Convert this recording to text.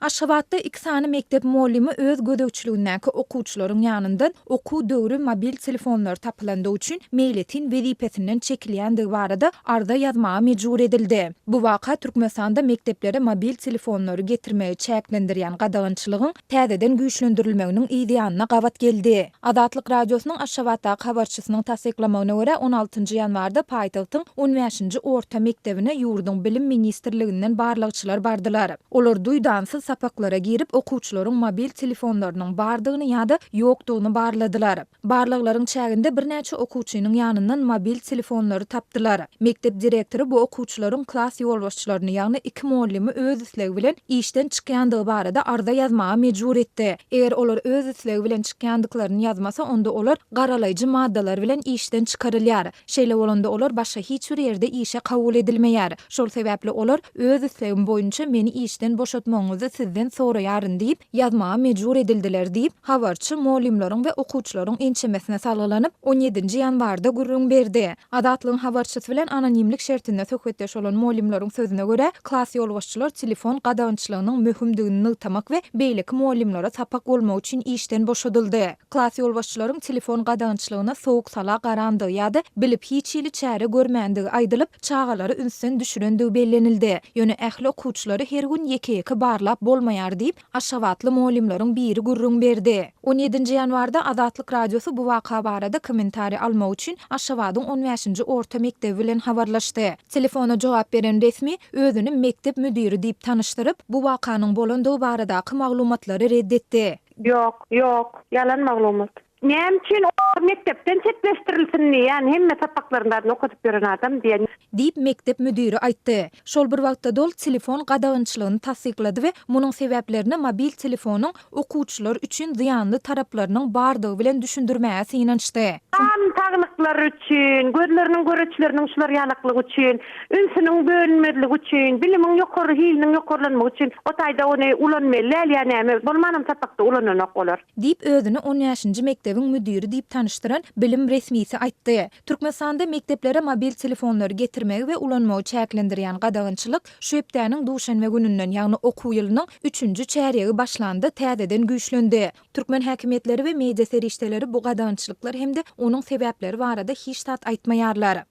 Aşgabatda iki sany mekdep mugallymy öz gözegçiligindäki okuwçylaryň ýanyndan okuw döwri mobil telefonlary tapylandygy üçin meýletin wezipesinden çekilýändigi barada arza ýazmaga mejbur edildi. Bu waka Türkmenistanda mekdeplere mobil telefonlary getirmegi çäklendirýän gadagançylygyň täzeden güýçlendirilmeginiň yzýanyna gabat geldi. Azatlyk Radiosynyň Aşgabatdaky habarçysynyň tassyklamagyna görä, on altynjy ýanwarda paýtagtyň on bäşinji orta mekdebine ýurduň Bilim ministrliginden barlagçylar bardylar. Olar duýdansyz sapaklara girip, okuwçylaryň mobil telefonlarynyň bardygyny ýa-da ýokdugyny barladylar. Barlaglaryň çäginde birnäçe okuwçynyň ýanyndan mobil telefonlary tapdylar. Mekdep direktory bu okuwçylaryň klas ýolbaşçylaryny, ýagny iki mugallymy öz islegi bilen işden çykýandygy barada arza ýazmaga mejbur etdi. Eger olar öz islegi bilen çykýandyklaryny ýazmasa, onda olar garalaýjy maddalar bilen işden çykarylýar. Şeýle bolanda olar başga hiç bir ýerde işe kabul edilmeýär. Şol sebäpli olar öz islegim boýunça meni işden boşatmagyňyzy sizden soraýaryn diýip, ýazmaga mejbur edildiler diýip, habarçy mugallymlaryň we okuwçylaryň ençemesine salgylanyp, on ýedinji ýanwarda gürrüň berdi. Azatlygyň habarçysy bilen anonimlik şertinde söhbetdeş bolan mugallymlaryň sözüne görä, klas ýolbaşçylar telefon gadagançylygynyň möhümdigini nygtamak we beýleki mugallymlara sapak bolmagy üçin işden boşadyldy. Klas ýolbaşçylaryň telefon gadagançylygyna sowuk-sala garandygy ýa-da bilip hiç hili çäre görmändigi aýdylyp, çagalary ünsden düşürendigi bellenildi. Ýöne ähli okuwçylary her gün ýeke-ýeke barlap bolmaýar diýip, aşgabatly mugallymlaryň biri gürrüň berdi. On ýedinji ýanwarda Azatlyk Radiosy bu waka barada kommentariý almak üçin Aşgabadyň on bäşinji orta mekdebi bilen habarlaşdy. Telefona jogap beren resmi özüni mekdep müdiri diýip tanyşdyryp, bu wakanyň bolandygy baradaky maglumatlary ret etdi. Ýok, ýok, ýalan maglumat. Näme üçin olar mekdepden çetleşdirilsin diýýän, hemme sapaklaryny zadyny okadyp ýören adam diýen. Diýip, mekdep müdiri aýtdy. Şol bir wagtda-da ol telefon gadagançylygyny tassyklady we munuň sebäplerini mobil telefonyň okuwçylar üçin zyýanly taraplarynyň bardygy bilen düşündirmäge synanyşdy. Jan saglyklary üçin, gözleriniň göreçleriniň şular ýalaklygy üçin, ünsüniň bölünmezligi üçin, bilimiň ýokary hiliniň ýokarlanmagy üçin o taýda ony ulanmaly däl ýa näme, bolmanam sapakda ulananok olar. Diýip, özüni on bäşinji mekdebiň müdiri diýip tanyşdyran bilim resmisi aýtdy. Türkmenistanda mekdeplere mobil telefonlary getirmegi we ulanmagy çäklendirýän gadagançylyk şu hepdäniň duşenbe gününden, ýagny okuw ýylynyň üçünji çärýegi başlanda täzeden güýçlendi. Türkmen häkimiýetleri we media serişdeleri bu gadagançylyklar hem-de onuň sebäpleri barada hiç zat aýtmaýarlar.